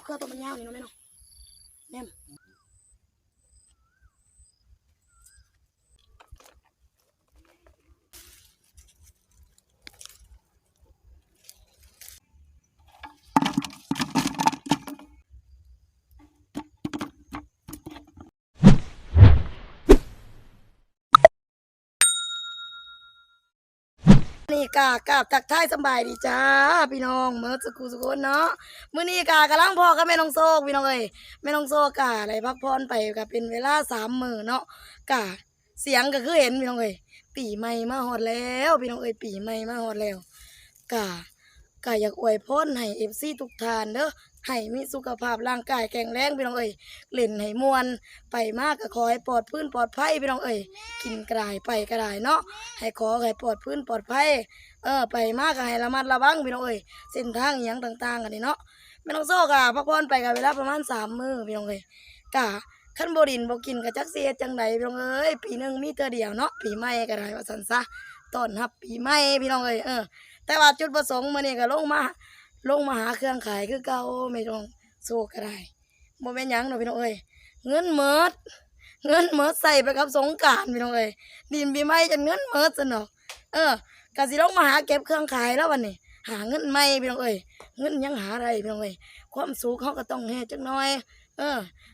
ກໍຕົ້ນມັນຍາວນີ້ເນາະແມ່ເນາະ ແນມ. ນີ້ກະກາບທັກທາຍສະບາຍດີຈ້າ ພີ່ນ້ອງເໝິດສຸຂູສຸຄົນເນາະ. ມື້ນີ້ກະກຳລັງພໍ້ກັບແມ່ນ້ອງໂຊກ ພີ່ນ້ອງເອີຍ. ແມ່ນ້ອງໂຊກກະໄດ້ພັກຜ່ອນໄປກະເປັນເວລາສາມມື້ເນາະ ກະ ສຽງກໍຄືເຫັນ ພີ່ນ້ອງເອີຍ. ປີໃໝ່ມາຮອດແລ້ວ ພີ່ນ້ອງເອີຍ ປີໃໝ່ມາຮອດແລ້ວ. ກະ ກະຢາກອວຍພອນໃຫ້ເອັຟຊີທຸກທ່ານເດີ ໃຫ້ມີສຸຂະພາບຮ່າງກາຍແຂງແຮງ ພີ່ນ້ອງເອີຍ. ຫຼິ້ນໃຫ້ມ່ວນ ໄປມາກໍຂໍໃຫ້ປອດຟື້ນປອດໄພ ພີ່ນ້ອງເອີຍ. ກິນກໍໄດ້ ໄປກໍໄດ້ເນາະ ໃຫ້ຂໍໃຫ້ປອດຟື້ນປອດໄພ ເອີ ໄປມາກໍໃຫ້ລະມັດລະວັງ ພີ່ນ້ອງເອີຍ. ເສັ້ນທາງອີ່ຫຍັງຕ່າງໆ ອັນນີ້ເນາະ ແມ່ນ້ອງໂຊກະພັກຜ່ອນໄປກໍເວລາປະມານສາມມື້ ພີ່ນ້ອງເອີຍ. ກະ ຄັນບໍ່ຫຼິ້ນບໍ່ກິນກໍຈັກຊິເຮັດຈັ່ງໃດ ພີ່ນ້ອງເອີຍ. ປີໜຶ່ງມີເທື່ອດຽວເນາະ ປີໃໝ່ກໍໄດ້ວ່າຊັ້ນຊະ ຕ້ອນຮັບປີໃໝ່ ພີ່ນ້ອງເອີຍ. ເອີ ແຕ່ວ່າຈຸດປະສົງມື້ນີ້ກໍລົງມາ ລົງມາຫາເຄື່ອງຂາຍຄືເກົ່າ ແມ່ນ້ອງໂຊກກໍໄດ້. ບໍ່ແມ່ນຫຍັງດອກ ພີ່ນ້ອງເອີຍ ເງິນເໝິດ ເງິນເໝິດໃຊ້ໄປກັບສົງການ ພີ່ນ້ອງເອີຍ. ຫຼິ້ນປີໃໝ່ຈົນເງິນເໝິດຊັ້ນດອກ. ເອີ ກໍຊິລົງມາຫາເກັບເຄື່ອງຂາຍແລ້ວບັດນີ້ ຫາເງິນໃໝ່ ພີ່ນ້ອງເອີຍ. ເງິນຍັງຫາໄດ້ ພີ່ນ້ອງເອີຍ ຄວາມສຸກເຮົາກໍຕ້ອງເຮັດຈັກໜ່ອຍ. ເອີ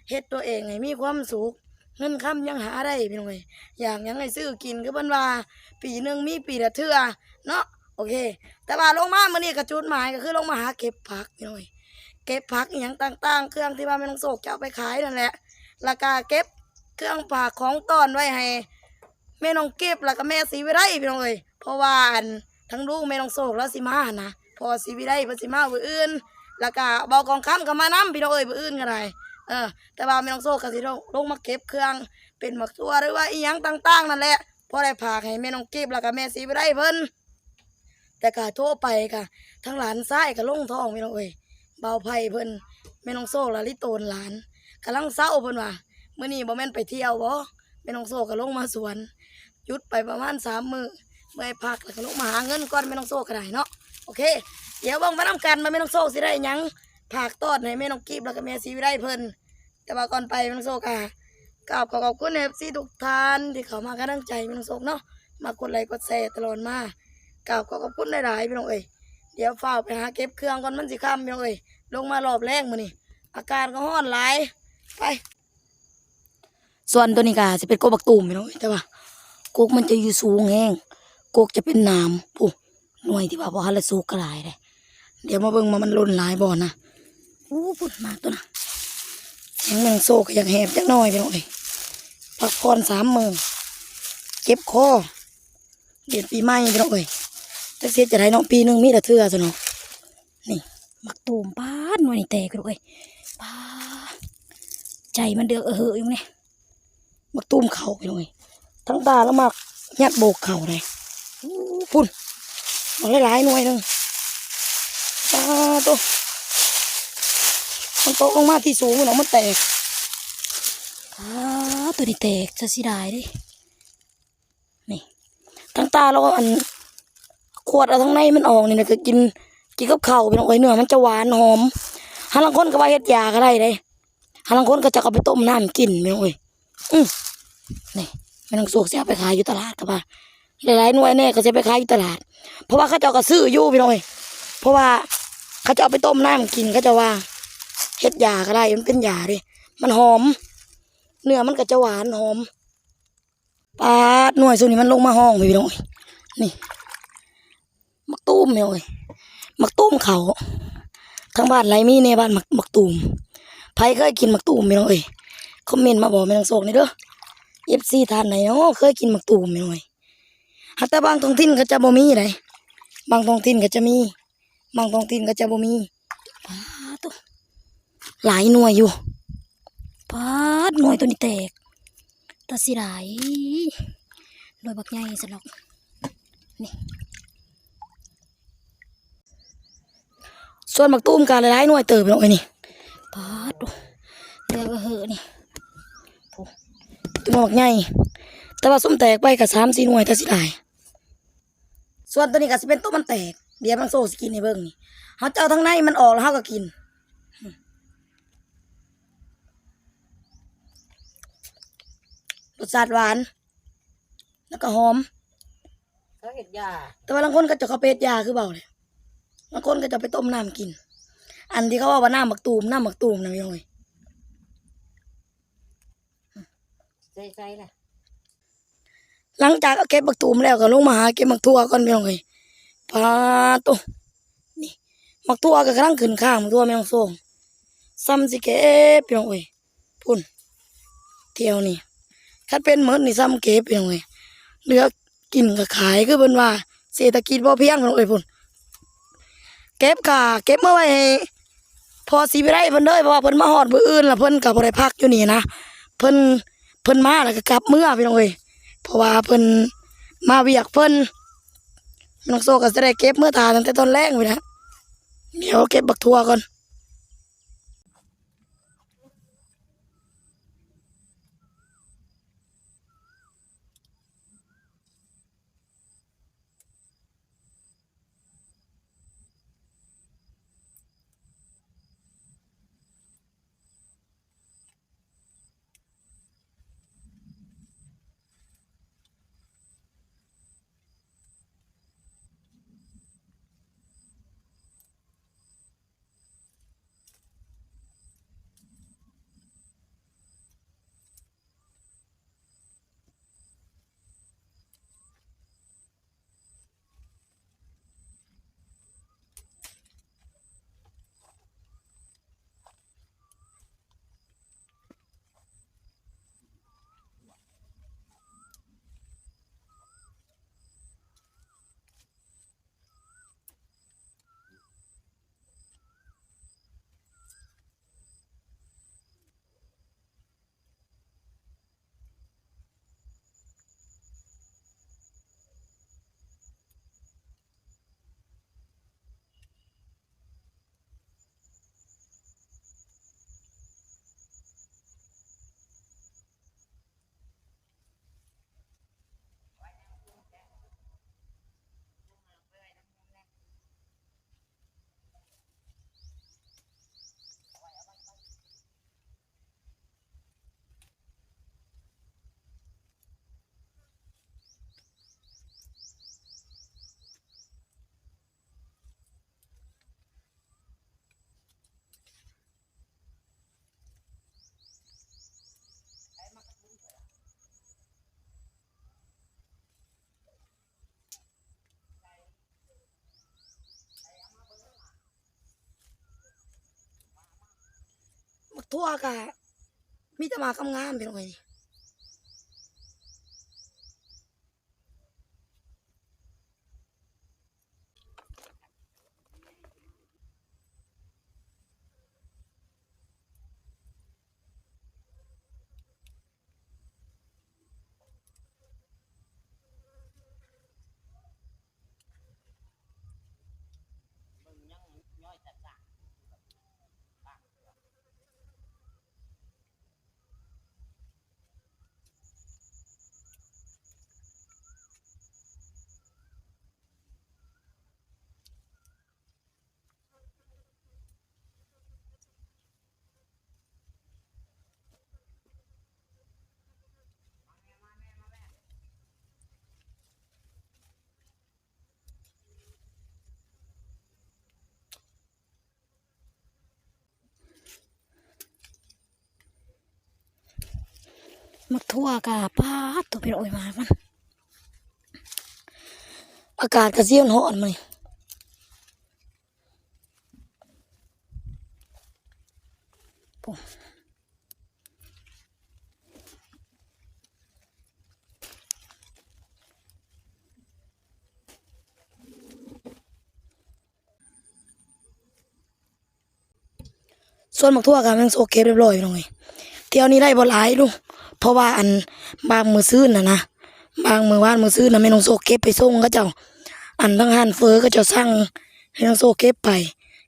ເຮັດຕົວເອງໃຫ້ມີຄວາມສຸກ ເງິນຄຳຍັງຫາໄດ້ ພີ່ນ້ອງເອີຍ. ຢາກຫຍັງໃຫ້ຊື້ກິນ ຄືເພິ່ນວ່າ ປີໜຶ່ງມີປີລະເທື່ອເນາະ. ໂອເຄ ແຕ່ວ່າລົງມາມື້ນີ້ກໍຈຸດໝາຍກໍຄືລົງມາຫາເກັບຜັກ ພີ່ນ້ອງເອີຍ. ເກັບຜັກອີ່ຫຍັງຕ່າງໆ ເຄື່ອງທີ່ວ່າແມ່ນ້ອງໂຊກຈະເອົາໄປຂາຍນັ້ນແຫຼະ ແລ້ວກໍເກັບເຄື່ອງຝາກຂອງຕ້ອນໄວ້ໃຫ້ ແມ່ນ້ອງກິບ ແລ້ວກໍແມ່ສີວິໄລ ພີ່ນ້ອງເອີຍ. ເພາະວ່າ ອັນ ທາງລຸງແມ່ນ້ອງໂຊກລາວຊິມາຫັ້ນນະ ພໍ່ສີວິໄລເພິ່ນຊິມາມື້ອື່ນ ແລ້ວກໍບ່າວກອງຄຳກໍມານຳ ພີ່ນ້ອງເອີຍ ມື້ອື່ນກໍໄດ້. ເອີ ແຕ່ວ່າແມ່ນ້ອງໂຊກກໍຊິລົງ ລົງມາເກັບເຄື່ອງ ເປັນໝາກຖົ່ວ ຫຼືວ່າອີ່ຫຍັງຕ່າງໆນັ້ນແຫຼະ ພໍໄດ້ຝາກໃຫ້ແມ່ນ້ອງກິບ ແລ້ວກໍແມ່ສີວິໄລເພິ່ນ. ແຕ່ກະໂທໄປກະ ທາງຫຼານຊາຍກະລົງທ້ອງ ພີ່ນ້ອງເອີຍ. ບ່າວໄພເພິ່ນ ແມ່ນ້ອງໂຊກລະລິໂຕນຫຼານ ກຳລັງເຊົາ ເພິ່ນວ່າ ມື້ນີ້ບໍ່ແມ່ນໄປທ່ຽວບໍ່? ແມ່ນ້ອງໂຊກກະລົງມາສວນ ຢຸດໄປປະມານສາມມື້ ເມື່ອຍພັກ ແລ້ວກະລົງມາຫາເງິນກ່ອນ ແມ່ນ້ອງໂຊກກະໄດ້ເນາະ. ໂອເຄ ດຽວເບິ່ງໄປນຳກັນວ່າແມ່ນ້ອງໂຊກຊິໄດ້ຫຍັງ ຝາກຕ້ອນໃຫ້ແມ່ນ້ອງກິບ ແລ້ວກະແມ່ສີວິໄລເພິ່ນ. ແຕ່ວ່າກ່ອນໄປ ແມ່ນ້ອງໂຊກກະ ກາບຂໍຂອບຄຸນເອັຟຊີທຸກທ່ານທີ່ເຂົ້າມາໃຫ້ກຳລັງໃຈແມ່ນ້ອງໂຊກເນາະ ມາກົດໄລກົດແຊຕະຫຼອດມາ ກາບຂໍຂອບຄຸນຫຼາຍໆ ພີ່ນ້ອງເອີຍ. ດຽວຟ້າວໄປຫາເກັບເຄື່ອງກ່ອນ ມັນຊິຄ່ຳ ພີ່ນ້ອງເອີຍ. ລົງມາລອບແລງມື້ນີ້ ອາກາດກໍຮ້ອນຫຼາຍ. ໄປ ສ່ວນຕົວນີ້ກໍຊິເປັນກົກບັກຕູມ ພີ່ນ້ອງເອີຍ ແຕ່ວ່າກົກມັນຈະຢູ່ສູງແຮງ ກົກຈະເປັນໜາມ ພຸ້ນ ໜ່ວຍທີ່ວ່າບໍ່ທັນລະສຸກກໍຫຼາຍເດ້. ດຽວມາເບິ່ງວ່າມັນຫຼົ່ນຫຼາຍບໍ່ນະ. ໂອ້ ພຸ້ນ ໝາກຕົວນະ ແຮງແມງໂຊກກໍຢາກແຫບຈັກໜ່ອຍ ພີ່ນ້ອງເອີຍ. ພັກຜ່ອນສາມມື້ ເຈັບຄໍ ດຽວປີໃໝ່ ພີ່ນ້ອງເອີຍ. ຈັກຊິເຮັດຈັ່ງໃດເນາະ ປີໜຶ່ງມີແຕ່ເທື່ອຊັ້ນເນາະ. ນີ້ ໝາກຕູມ ປາດ ໜ່ວຍນີ້ແຕກ ພີ່ນ້ອງເອີຍ. ປາດ ໃຈມັນເດືອກອະເຫີຢູ່ນີ້. ໝາກຕູມເຂົ້າ ພີ່ນ້ອງເອີຍ. ທັງຕາລະມັກຍັດໂບກເຂົ້າໄດ໋. ໂອ້ ພຸ້ນ ບັກຫຼາຍໆ ໜ່ວຍໜຶ່ງ. ປາດໂທ້ ມັນຕົກລົງມາທີ່ສູງ ພີ່ນ້ອງ ມັນແຕກ. ປາດ ຕົວນີ້ແຕກ ຈະເສຍດາຍເດ້. ນີ້ ທັງຕາລະ ອັນ ຂວດເອົາທາງໃນມັນອອກນີ້ ແລ້ວກໍກິນ ກິນກັບເຂົ້າ ພີ່ນ້ອງເອີຍ. ເນື້ອມັນຈະຫວານຫອມ ຫາລາງຄົນກໍວ່າເຮັດຢາກໍໄດ້ເດ້. ຫາລາງຄົນເຂົາເຈົ້າກໍໄປຕົ້ມນ້ຳກິນ ພີ່ນ້ອງເອີຍ. ອື ນີ້ ແມ່ນ້ອງໂຊກຊິເອົາໄປຂາຍຢູ່ຕະຫຼາດກໍວ່າ ຫຼາຍໆ ໜ່ວຍແດ່ ກໍຊິໄປຂາຍຢູ່ຕະຫຼາດ ເພາະວ່າເຂົາເຈົ້າກໍຊື້ຢູ່ ພີ່ນ້ອງເອີຍ. ເພາະວ່າເຂົາເຈົ້າເອົາໄປຕົ້ມນ້ຳກິນ ເຂົາເຈົ້າວ່າເຮັດຢາກໍໄດ້ ມັນເປັນຢາເດ້ ມັນຫອມ ເນື້ອມັນກໍຈະຫວານຫອມ. ປາດ ໜ່ວຍຊຸມນີ້ມັນລົງມາຫ້ອງ ພີ່ນ້ອງເອີຍ. ນີ້ ໝາກຕູມ ພີ່ນ້ອງເອີຍ ໝາກຕູມເຂົ້າ. ທາງບ້ານໃຜມີແດ່ ບ້ານໝາກ ໝາກຕູມ. ໃຜເຄີຍກິນໝາກຕູມ ພີ່ນ້ອງເອີຍ ຄອມເມັນມາບອກແມ່ນ້ອງໂຊກແດ່ເດີ. ເອັຟຊີທ່ານໃດເນາະເຄີຍກິນໝາກຕູມ ພີ່ນ້ອງເອີຍ. ຫາກແຕ່ບາງທ້ອງຖິ່ນເຂົາເຈົ້າບໍ່ມີໃດ໋ ບາງທ້ອງຖິ່ນເຂົາເຈົ້າມີ ບາງທ້ອງຖິ່ນກໍຈະບໍ່ມີ. ປາດໂທ້ ຫຼາຍໜ່ວຍຢູ່. ປາດ ໜ່ວຍໂຕນີ້ແຕກ ຕາເສຍດາຍ ໜ່ວຍບັກໃຫຍ່ຊັ້ນດອກ. ນີ້ ສ່ວນໝາກຕູມກໍຫຼາຍໆ ໜ່ວຍເຕີບເນາະ ເອີຍ ນີ້. ປາດໂທ້ ເຫຼືອກະເຫີນີ້ ໂອ້ ໂຕໜ່ວຍບັກໃຫຍ່ ແຕ່ວ່າຊຸມແຕກໄປກໍສາມສີ່ໜ່ວຍ ຕາເສຍດາຍ. ສ່ວນຕົວນີ້ກໍຊິເປັນຕົວມັນແຕກ ດຽວນາງໂຊຊິກິນໃຫ້ເບິ່ງນີ້. ເຮົາຈະເອົາທາງໃນມັນອອກ ແລ້ວເຮົາກໍກິນ. ສາດຫວານ ແລ້ວກໍຫອມ ເຂົາເຮັດຢາ ແຕ່ວ່າລາງຄົນເຂົາເຈົ້າເອົາໄປເຮັດຢາຄືເວົ້າແຫຼະ ລາງຄົນເຂົາເຈົ້າໄປຕົ້ມນ້ຳກິນ ອັນທີ່ເຂົາເວົ້າວ່ານ້ຳບັກຕູມ ນ້ຳບັກຕູມນະພີ່ນ້ອງເອີຍ. ໃສ່ໃສ່ລະ ຫຼັງຈາກເກັບບັກຕູມແລ້ວ ກໍລົງມາຫາເກັບໝາກຖົ່ວກ່ອນພີ່ນ້ອງເອີຍ. ປາໂຕ ນີ້ ໝາກຖົ່ວກໍກຳລັງຂຶ້ນຄ້າງ ໝາກຖົ່ວແມ່ນ້ອງໂຊງ ສ່ຳຊິເກັບພີ່ນ້ອງເອີຍ. ພຸ້ນ ແຖວນີ້ ຄັນເປັນໝົດນີ້ສ່ຳເກັບພີ່ນ້ອງເອີຍ ເຫຼືອກິນກໍຂາຍ ຄືເພິ່ນວ່າເສດຖະກິດພໍພຽງພີ່ນ້ອງເອີຍ. ພຸ້ນ ເກັບກະເກັບມາໄວ້ໃຫ້ພໍ່ສີວິໄລເພິ່ນເດີ ເພາະວ່າເພິ່ນມາຮອດມື້ອື່ນ ແລ້ວເພິ່ນກໍບໍ່ໄດ້ພັກຢູ່ນີ້ນະ ເພິ່ນ ເພິ່ນມາແລ້ວກໍກັບເມືອພີ່ນ້ອງເອີຍ ເພາະວ່າເພິ່ນມາວຽກເພິ່ນ. ນ້ອງໂຊກໍຈະໄດ້ເກັບເມືອຖ້າຕັ້ງແຕ່ຕອນແລງພຸ້ນແຫຼະ. ດຽວເກັບບັກຖົ່ວກ່ອນ. ໝາກຖົ່ວກະມີແຕ່ໝາກງາມໆ ພີ່ນ້ອງເອີຍ. ໝາກຖົ່ວກະ ປາດໂທ້ ພີ່ນ້ອງເອີຍ ໝາກມັນ ອາກາດກະຊິຮ້ອນໆ ມື້ນີ້. ສວນໝາກຖົ່ວກະແມ່ນ້ອງໂຊເກັບຮຽບຮ້ອຍ ພີ່ນ້ອງເອີຍ. ແຖວນີ້ໄດ້ບໍ່ຫຼາຍລູກ ເພາະວ່າອັນ ບາງມື້ຊືນຫັ້ນນະ ບາງມື້ວານມື້ຊືນນະ ແມ່ນ້ອງໂຊເກັບໄປສົ່ງເຂົາເຈົ້າ ອັນທາງຮ້ານເຝີເຂົາເຈົ້າສັ່ງໃຫ້ນ້ອງໂຊເກັບໄປ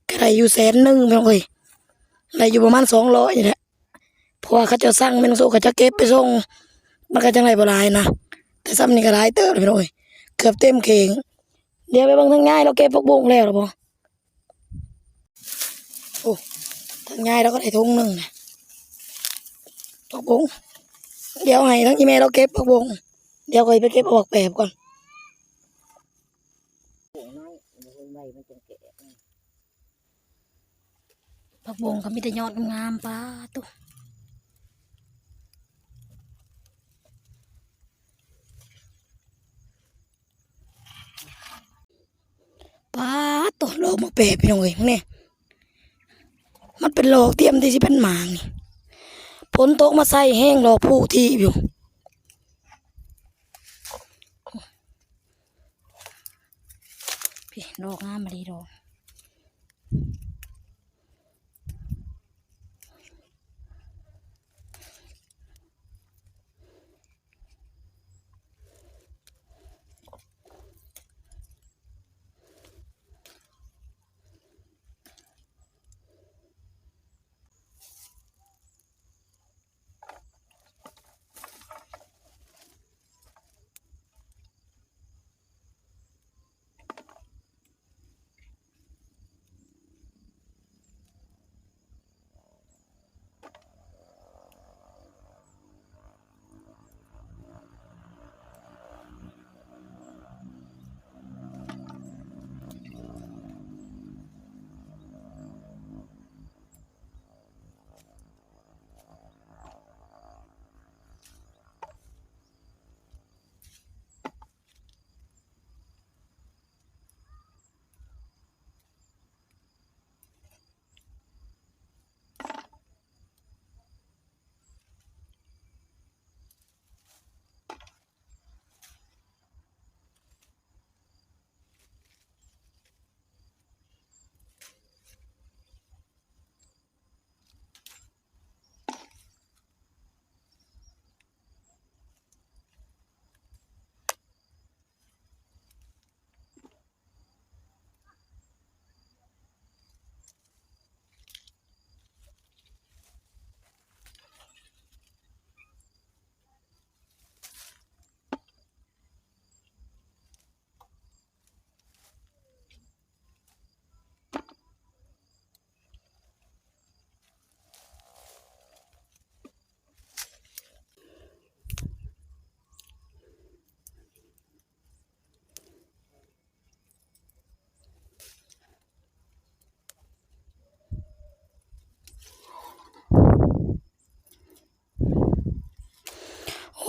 ກະໄດ້ຢູ່ແສນໜຶ່ງ ພີ່ນ້ອງເອີຍ. ໄດ້ຢູ່ປະມານສອງຮ້ອຍນີ້ແຫຼະ ເພາະວ່າເຂົາເຈົ້າສັ່ງແມ່ນ້ອງໂຊເຂົາເຈົ້າເກັບໄປສົ່ງ ມັນກະຈັ່ງໄດ້ບໍ່ຫຼາຍນະ ແຕ່ສ່ຳນີ້ກະຫຼາຍເຕີບແລ້ວ ພີ່ນ້ອງເອີຍ ເກືອບເຕັມເຂ່ງ. ດຽວໄປເບິ່ງທາງຍາຍ ລາວເກັບຜັກບົ້ງແລ້ວລະບໍ່? ໂອ້ ທາງຍາຍລາວກະໄດ້ຖົງໜຶ່ງແຫຼະ ຜັກບົ້ງ. ດຽວໃຫ້ທັງອີ່ແມ່ລາວເກັບຜັກບົ້ງ ດຽວຂ້ອຍໄປເກັບເອົາໝາກແປບກ່ອນ. ຜັກບົ້ງກໍມີແຕ່ຍອດງາມໆ ປາໂທ້. ປາໂທ້ ດອກໝາກແປບ ພີ່ນ້ອງເອີຍ ເບິ່ງແດ່ ມັນເປັນດອກຕຽມທີ່ຊິເປັນໝາກນີ້ ຝົນຕົກມາໃສ່ແຮງ ດອກຜຸທີ່ຢູ່. ພີ້ ດອກງາມອີ່ຫຼີດອກ.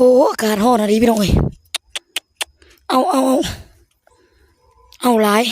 ໂອ້ ອາກາດຮ້ອນອີ່ຫຼີພີ່ນ້ອງເອີຍ ເອົາ ເອົາ ເອົາ ເອົາຫຼາຍ.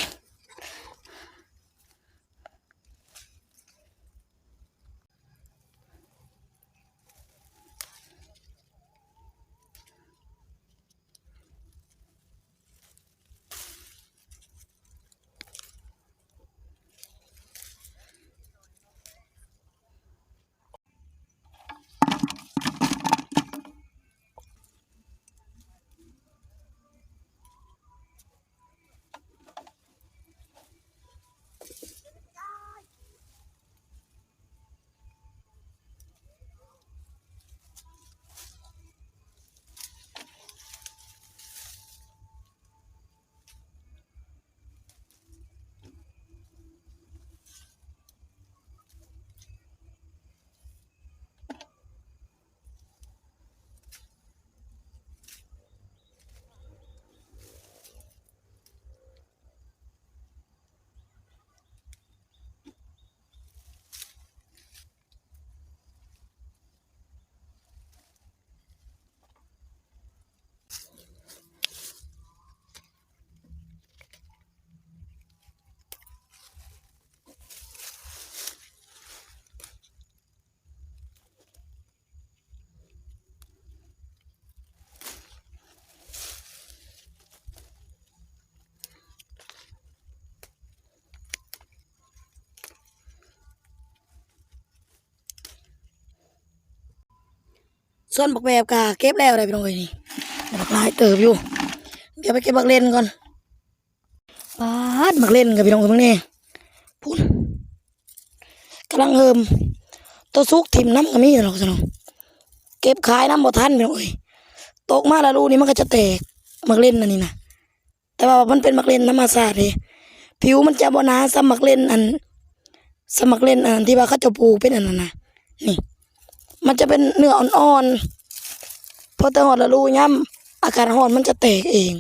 ສວນບັກແບບກະເກັບແລ້ວໄດ໋ພີ່ນ້ອງເອີຍ ນີ້ ບັກຫຼາຍເຕີບຢູ່ ດຽວໄປເກັບບັກເລັ່ນກ່ອນ. ປາດ ໝາກເລັ່ນກະພີ່ນ້ອງເອີຍ ເບິ່ງແດ່ ພຸ້ນ ກຳລັງເຮີມ ໂຕສຸກຖິ້ມນຳກະມີເນາະ ເກັບຂາຍນຳບໍ່ທັນພີ່ນ້ອງເອີຍ ຕົກມາລະດູນີ້ມັນກະຈະແຕກ ໝາກເລັ່ນອັນນີ້ນະ. ແຕ່ວ່າມັນເປັນໝາກເລັ່ນທຳມະຊາດເດ້ ຜິວມັນຈະບໍ່ໜາສ່ຳໝາກເລັ່ນອັນ ສ່ຳໝາກເລັ່ນອັນທີ່ວ່າເຂົາເຈົ້າປູກເປັນອັນນັ້ນນະ ນີ້ ມັນຈະເປັນເນື້ອອ່ອນ ພໍແຕ່ຮອດລະດູຍາມອາກາດຮ້ອນມັນຈະແຕກເອງ.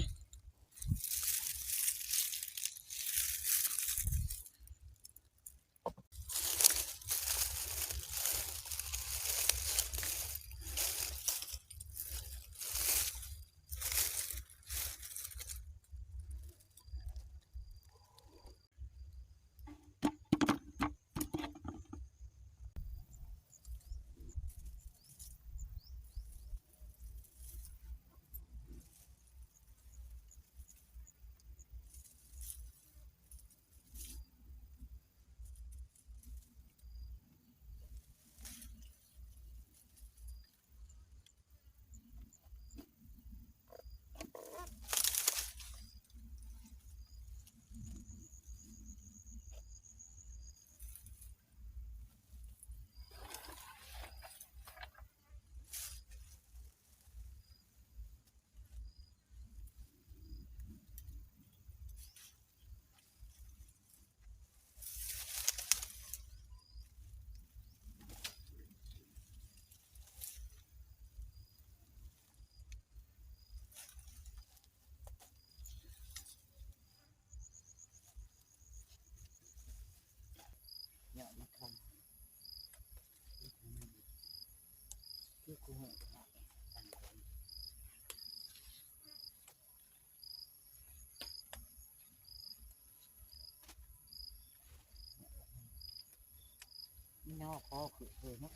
นอคอคือเพิ่นเนาะ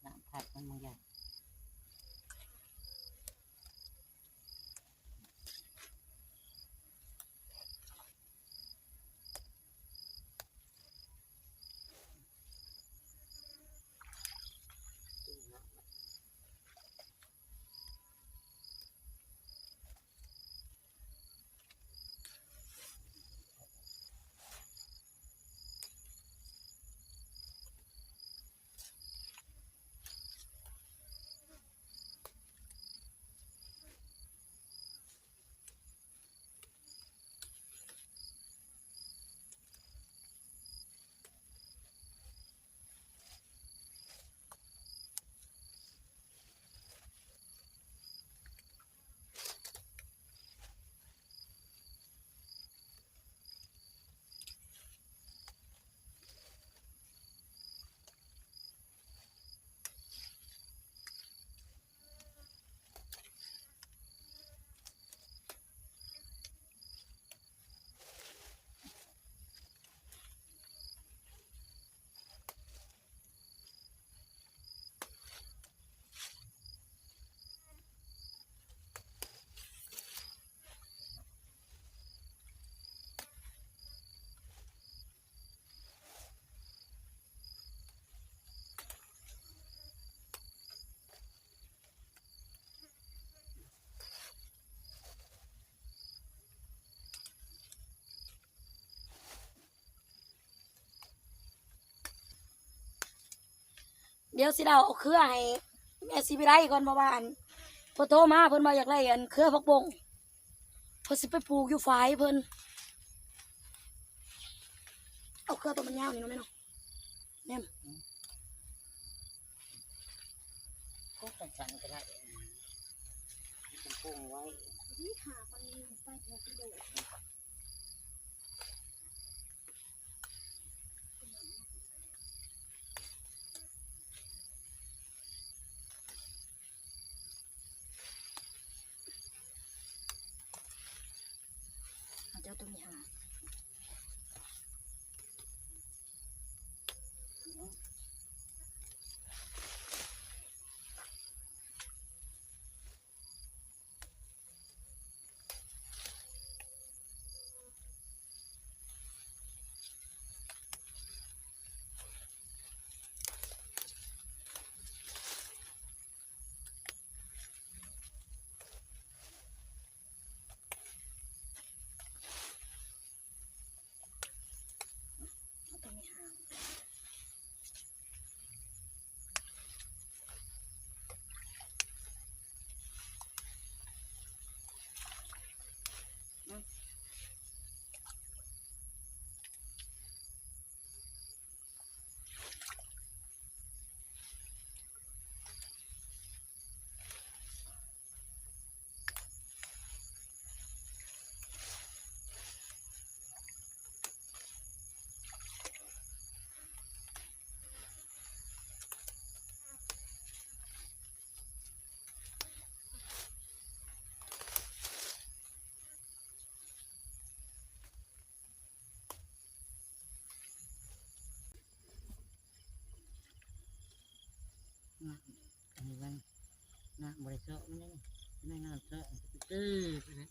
น้ำพัดมันบ่อยาก เดี๋ยวสิเดาเอาเครือให้แม่ศรีวิไลก่อน เพราะว่าอัน เพิ่นโทรมา เพิ่นว่าอยากได้อันเครือผักบง เพิ่นสิไปปลูกอยู่ฝายเพิ่น เอาเครือตัวมันยาวนี่เนาะแม่เนาะ แนม ก็สั้นๆก็ได้ มันปลูกไว้ นี่หามันไปหัวกิโล เจ้าตัวนี้หา เ ອັນນີ້ມັນ ນ້ຳບໍ່ໄດ້ເຊາະມັນເດ້ ແມ່ນນ້ຳເຊາະ ເອີ ໄປເລີຍ.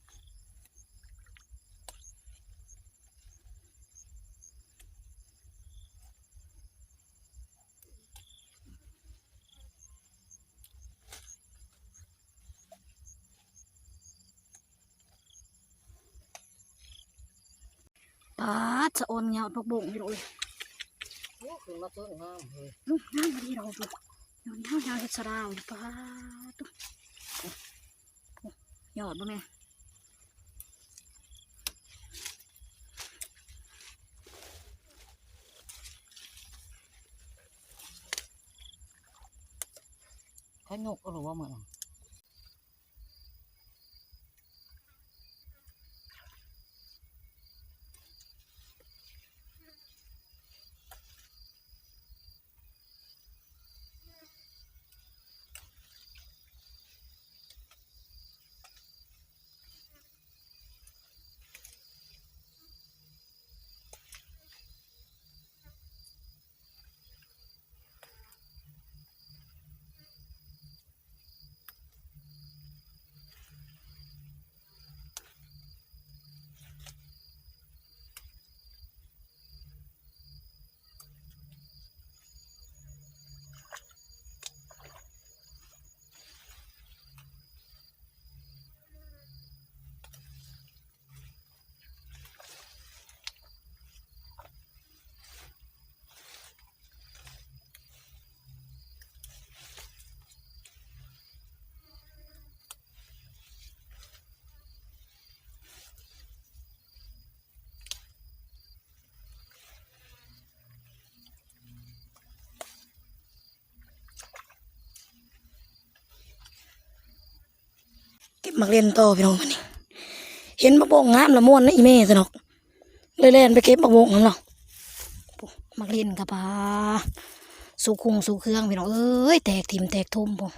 ປາດ ສະອອນຍອດຜັກບົ້ງພີ່ນ້ອງເອີຍ. ໂອ້ ຂຶ້ນມາເທິງງາມເຮີ້ຍ. ອື ງາມອີ່ຫຼີດອກ. ດຽວນີ້ເຮົາເຮັດສະເດາຢູ່. ປາດ ໂອ້ ຍອດບໍ່ແມ່? ເຂົາຍົກເອົາຫຼືວ່າມື້ນັ້ນ? ເກັບໝາກເລັ່ນຕໍ່ພີ່ນ້ອງ ບັດນີ້ ເຫັນໝາກບົ້ງງາມລະມ່ວນນະອີ່ແມ່ຊັ້ນດອກ ເລີຍແລ່ນໄປເກັບໝາກບົ້ງຫັ້ນເນາະ. ໝາກເລັ່ນກະປາ ສຸກຄຸ່ງສຸກເຄືອງພີ່ນ້ອງເອີຍ ແຕກຖິ້ມແຕກທຸ່ມພຸ້ນ.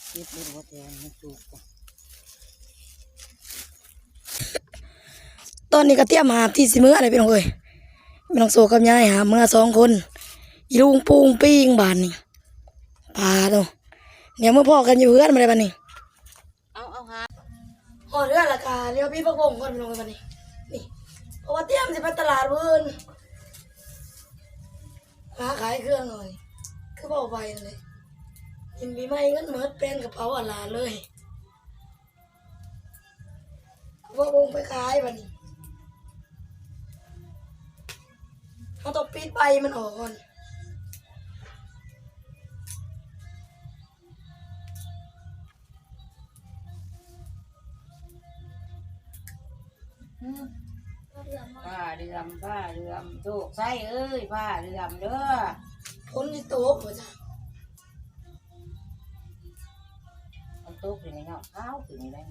ເກັບບໍ່ໄດ້ວ່າແຕ່ໃຫ້ສຸກກ່ອນ. ຕອນນີ້ກໍຕຽມຫາບທີ່ຊິເມືອແລ້ວພີ່ນ້ອງເອີຍ. ແມ່ນ້ອງໂຊກັບຍາຍຫາບເມືອສອງຄົນ. ອີລຸງປຸງປິງບາດນີ້. ປາໂທ້ ດຽວມາພໍ້ກັນຢູ່ເຮືອນບາດນີ້. ເອົາ ເອົາຫາ ຮອດເຮືອນແລ້ວກະ ດຽວປິດຜັກບົ້ງກ່ອນພີ່ນ້ອງເອີຍ ບາດນີ້. ນີ້ ເພາະວ່າຕຽມຊິໄປຕະຫຼາດມື້ອື່ນ ຫາຂາຍເຄື່ອງໜ້ອຍ ຄືເວົ້າໄປນັ້ນແຫຼະ. ກິນປີໃໝ່ເງິນໝົດ ແປ່ນກະເປົາອາຫຼາເລີຍ. ເອົາຜັກບົ້ງໄປຂາຍບາດນີ້ ເຮົາຕ້ອງປິດໃບມັນອອກກ່ອນ. ອືມ ຜ້າເຫຼື່ອມ ຜ້າເຫຼື່ອມ ໂຊກໄຊເອີຍ ຜ້າເຫຼື່ອມເດີ. ຝົນຊິຕົກບໍ່ຈະ? ມັນຕົກຢູ່ໃນຍອດຂາວຂຶ້ນນີ້ແຫຼະ.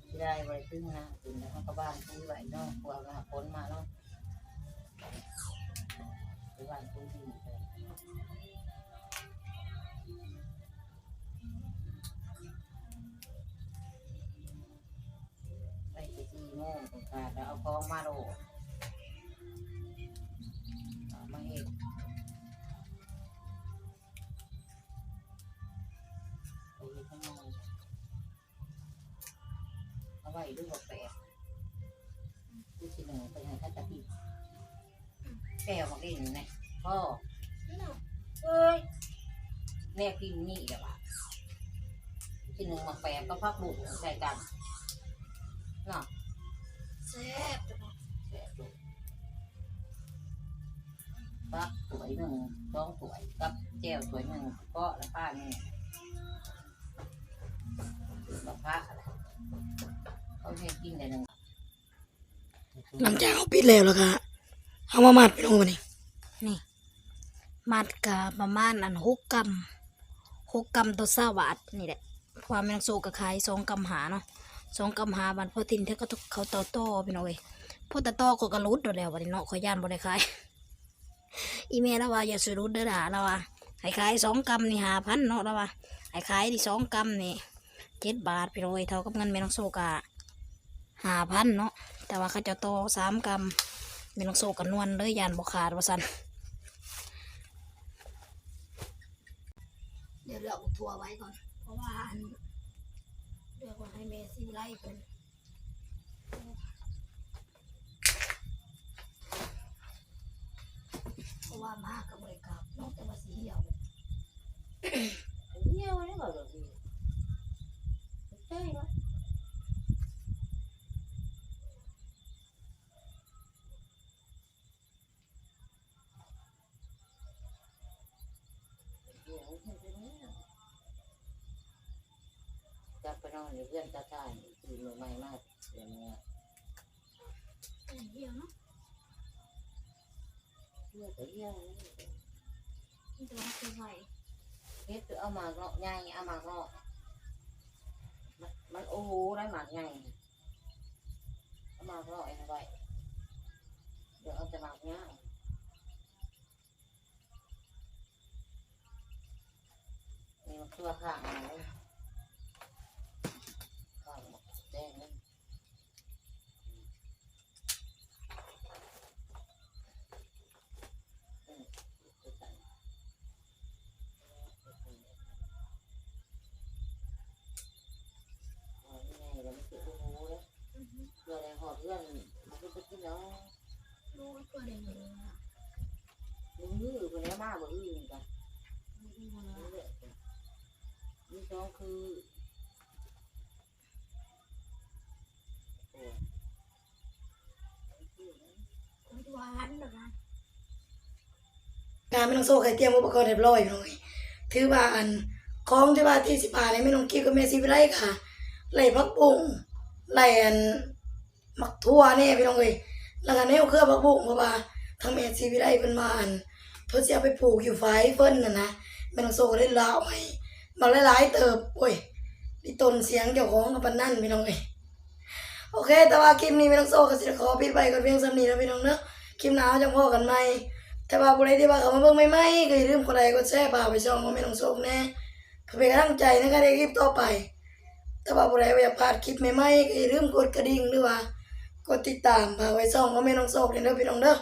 ຊິໄດ້ບໍ່ໄດ້ຕື່ມນາກິນ ແລ້ວເຮົາກໍບ້ານປຸ໋ຍໄວ້ເນາະ ກົວວ່າຝົນມາເນາະ. ໄປບ້ານປຸ໋ຍດິນ ໄປແຕ່ສີ່ໂມງ ຕ້ອງການແລ້ວເອົາຂອງມາໂລດ ເອົາມາເຮັດ ໄປເຮັດທຳໄມ ເອົາໄວ້ດູວ່າແປກ ກູຊິໜຶ້ງໄປໃຫ້ເຂົາເຈົ້າກິນ. ແປວໝາກເລັ່ນນີ້ ພໍ້ ເອີຍ ແນວກິນນີ້ແຫຼະວ່າ ຊິໜຶ້ງໝາກແປກກັບຜັກບຸ້ງໃສ່ກັນເນາະ. ແຊບ ແຊບຢູ່. ຕັກຖ້ວຍໜຶ່ງ ສອງຖ້ວຍ ກັບແຈ່ວຖ້ວຍໜຶ່ງ ເກາະລະພາໜຶ່ງ ລະພາ ເຂົາໃຫ້ກິນໄດ້ໜຶ່ງ. ຫຼັງຈາກເຮົາປິດແລ້ວ ແລ້ວກະເອົາມາມັດພີ່ນ້ອງ ບາດນີ້ ນີ້ ມັດກະປະມານອັນຫົກກຳ ຫົກກຳຕໍ່ຊາວບາດນີ້ແຫຼະ ເພາະວ່າແມ່ນ້ອງໂຊກະຂາຍສອງກຳຫ້າເນາະ ສອງກຳຫ້າ ບາດພໍຖິ່ນເທື່ອເຂົາຕໍ່ຕໍ່ພີ່ນ້ອງເອີຍ ພໍຕໍ່ຕໍ່ຂ້ອຍກະຫຼຸດໂລດແລ້ວບາດນີ້ເນາະ ຂ້ອຍຢ້ານບໍ່ໄດ້ຂາຍ ອີ່ແມ່ລາວວ່າຢ່າສູ່ຫຼຸດເດີຫຼ້າ ລາວວ່າໃຫ້ຂາຍສອງກຳນີ້ຫ້າພັນເນາະ ລາວວ່າໃຫ້ຂາຍນີ້ສອງກຳນີ້ເຈັດບາດພີ່ນ້ອງເອີຍ ເທົ່າກັບເງິນແມ່ນ້ອງໂຊກະ ຫ້າພັນເນາະ ແຕ່ວ່າເຂົາເຈົ້າຕໍ່ສາມກຳ ແມ່ນ້ອງໂຊກະນວນເລີຍ ຢ້ານບໍ່ຂາດວ່າຊັ້ນ ດຽວເລືອກບັກຖົ່ວໄວ້ກ່ອນ ເພາະວ່າອັນ ເລືອກໄວ້ໃຫ້ແມ່ສີວິໄລເພິ່ນ ເພາະວ່າມາກະບໍ່ໄດ້ກັບເນາະ ແຕ່ວ່າຊິຫ່ຽວ ຫ່ຽວແລ້ວວ່າແບບນີ້ ໃຈເນາະ ຈັບໄປນອນຢູ່ເຮືອນຕາຊານ ຕື່ນມາໃໝ່ມາ ດຽວນີ້ ເຮັດເອົາໝາກເນາະໃຫຍ່ ເອົາໝາກເນາະ ມັນ ມັນໂອ້ໂຫໄດ້ໝາກໃຫຍ່ ເອົາໝາກເນາະໃຫ້ໄວ້ ດຽວເອົາແຕ່ໝາກຍາວ ນີ້ໝາກຖົ່ວຂ້າງ ຂ້າງໝາກແຕງ ເພື່ອໄດ້ຮອດເຮືອນ ມັນຄືໄປກິນເນາະ ມື້ເພິ່ນແລ້ວມາມື້ອື່ນກະ ມີສອງຄື ຫວານແບບນັ້ນ ກະແມ່ນ້ອງໂຊກະຕຽມອຸປະກອນຮຽບຮ້ອຍພີ່ນ້ອງເອີຍ ຖືວ່າອັນ ຂອງທີ່ວ່າທີ່ຊິພາໃຫ້ແມ່ນ້ອງກິບກັບແມ່ສີວິໄລກະ ໄລ່ຜັກບຸ້ງ ໄລ່ອັນ ໝາກຖົ່ວແດ່ພີ່ນ້ອງເອີຍ ແລ້ວກະແນວເຄືອຜັກບຸ້ງ ເພາະວ່າທາງແມ່ສີວິໄລເພິ່ນວ່າອັນ ເພິ່ນຊິເອົາໄປປູກຢູ່ຝາຍເພິ່ນຫັ້ນນະ ແມ່ນ້ອງໂຊກະເລີຍລາວໃຫ້ ບັກຫຼາຍໆເຕີບ ໂອ້ຍ ລິຕົນສຽງເຈົ້າຂອງກະປານນັ້ນພີ່ນ້ອງເອີຍ ໂອເຄ ແຕ່ວ່າຄລິບນີ້ແມ່ນ້ອງໂຊກະຊິຂໍປິດໄວ້ກ່ອນພຽງສ່ຳນີ້ເດີພີ່ນ້ອງເດີ ຄລິບໜ້າເຮົາຈັ່ງພໍ້ກັນໃໝ່ ແຕ່ວ່າຜູ້ໃດທີ່ວ່າເຂົ້າມາເບິ່ງໃໝ່ໆ ກະຢ່າລືມກົດໄລກົດແຊ ຝາກໄປຊ່ອງຂອງແມ່ນ້ອງໂຊກແດ່ ເພື່ອເປັນກຳລັງໃຈໃນການເຮັດຄລິບຕໍ່ໄປ ແຕ່ວ່າຜູ້ໃດບໍ່ຢາກພາດຄລິບໃໝ່ໆ ກະຢ່າລືມກົດກະດິ່ງ ຫຼືວ່າກົດຕິດຕາມ ຝາກໄວ້ຊ່ອງຂອງແມ່ນ້ອງໂຊກແດ່ເດີພີ່ນ້ອງເດີ